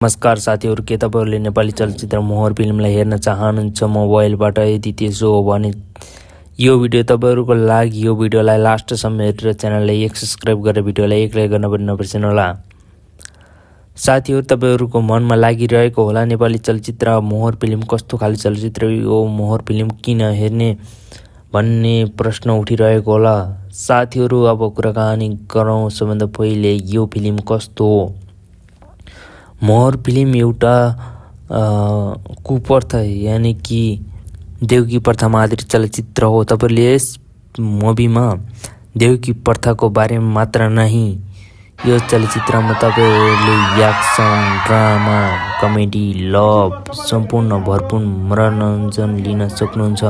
नमस्कार साथीहरु, के तपाईहरुले नेपाली चलचित्र मोहर फिल्मलाई हेर्न चाहनुहुन्छ मोबाइलबाट? यदि त्यसो हो भने यो भिडियो तपाईहरुको लागि। यो भिडियोलाई लास्टसम्म हेरेर च्यानललाई एक सब्स्क्राइब गरेर भिडियोलाई एक लाइक गर्न पनि नबिर्सनु होला। साथीहरु, तपाईहरुको मनमा लागिरहेको होला नेपाली चलचित्र मोहर फिल्म कस्तो खाले चलचित्र हो, मोहर फिल्म किन हेर्ने भन्ने प्रश्न उठिरहेको होला। साथीहरु, अब कुराकानी गरौँ। सबभन्दा पहिले यो फिल्म कस्तो हो। मोहर फिल्म एउटा कुप्रथा यानी कि देउकी प्रथामा आधारित चलचित्र हो। तपाईले यस मुभीमा देउकी प्रथाको बारेमा मात्र नहीं, यो चलचित्रमा तपाईहरुले एक्सन, ड्रामा, कमेडी, लभ सम्पूर्ण भरपूर मनोरञ्जन लिन सक्नुहुन्छ।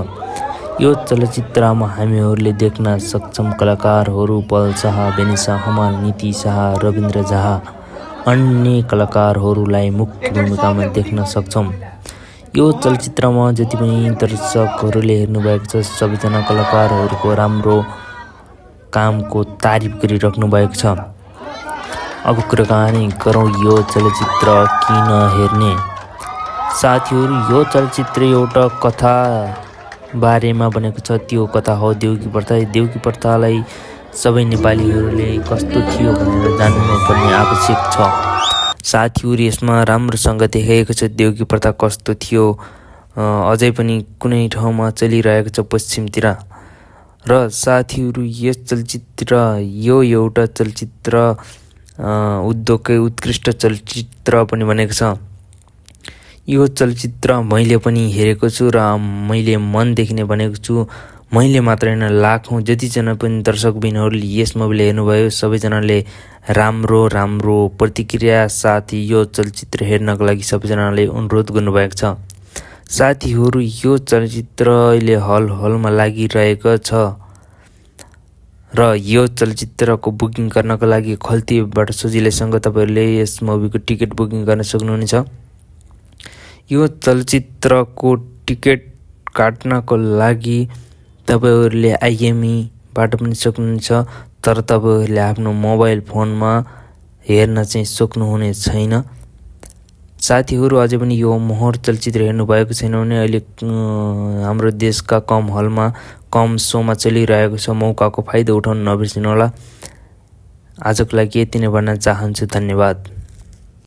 यो चलचित्रमा हामीहरूले देख्न सक्छौं कलाकारहरू पल शाह, बेनिसा हमाल, नीति शाह, रविन्द्र झा, अन्य कलाकारहरूलाई मुख्य भूमिकामा देख्न सक्छौं। यो चलचित्रमा जति पनि दर्शकहरूले हेर्नुभएको छ, सबैजना कलाकारहरूको राम्रो कामको तारिफ गरिराख्नु भएको छ। अब कुराकानी गरौँ यो चलचित्र किन हेर्ने। साथीहरु, यो चलचित्र एउटा कथा बारेमा बनेको छ। त्यो कथा हो देउकी प्रथा। देउकी प्रथालाई सबै नेपालीहरूले कस्तो थियो भनेर जान्नुपर्ने आवश्यक छ। साथीहरु, यसमा राम्रोसँग देखाइएको छ देउकी प्रथा कस्तो थियो। अझै पनि कुनै ठाउँमा चलिरहेको छ पश्चिमतिर। र साथीहरु, यस चलचित्र यो एउटा चलचित्र उद्योगकै उत्कृष्ट चलचित्र पनि बनेको छ। यो चलचित्र मैले पनि हेरेको छु र मैले मनदेखि नै भनेको छु। मैले मात्र हैन, लाखौं जतिजना पनि दर्शकबिनहरूले यस मुभीलाई हेर्नुभयो, सबैजनाले राम्रो प्रतिक्रिया साथ यो चलचित्र हेर्नको लागि सबैजनाले अनुरोध गर्नुभएको छ। साथीहरु, यो चलचित्र अहिले हलमा लागिरहेको छ र यो चलचित्रको बुकिङ गर्नको लागि खल्तीबाट सजिलैसँग तपाईहरुले यस मुभीको टिकट बुकिङ गर्न सक्नुहुनेछ। यो चलचित्रको टिकट काट्नको लागि तपाईहरुले आइएमईबाट पनि सक्नुहुन्छ, तर तपाईहरुले आफ्नो मोबाइल फोनमा हेर्न चाहिँ सक्नुहुने छैन। साथीहरु, अझै पनि यो मोहर चलचित्र हेर्नु भएको छैन भने अहिले हाम्रो देशका कम हलमा कम सोमा चलिरहेको छ। मौकाको फाइदा उठाउन नबिर्सनु होला। आजको लागि यति नै भन्न चाहन्छु। धन्यवाद।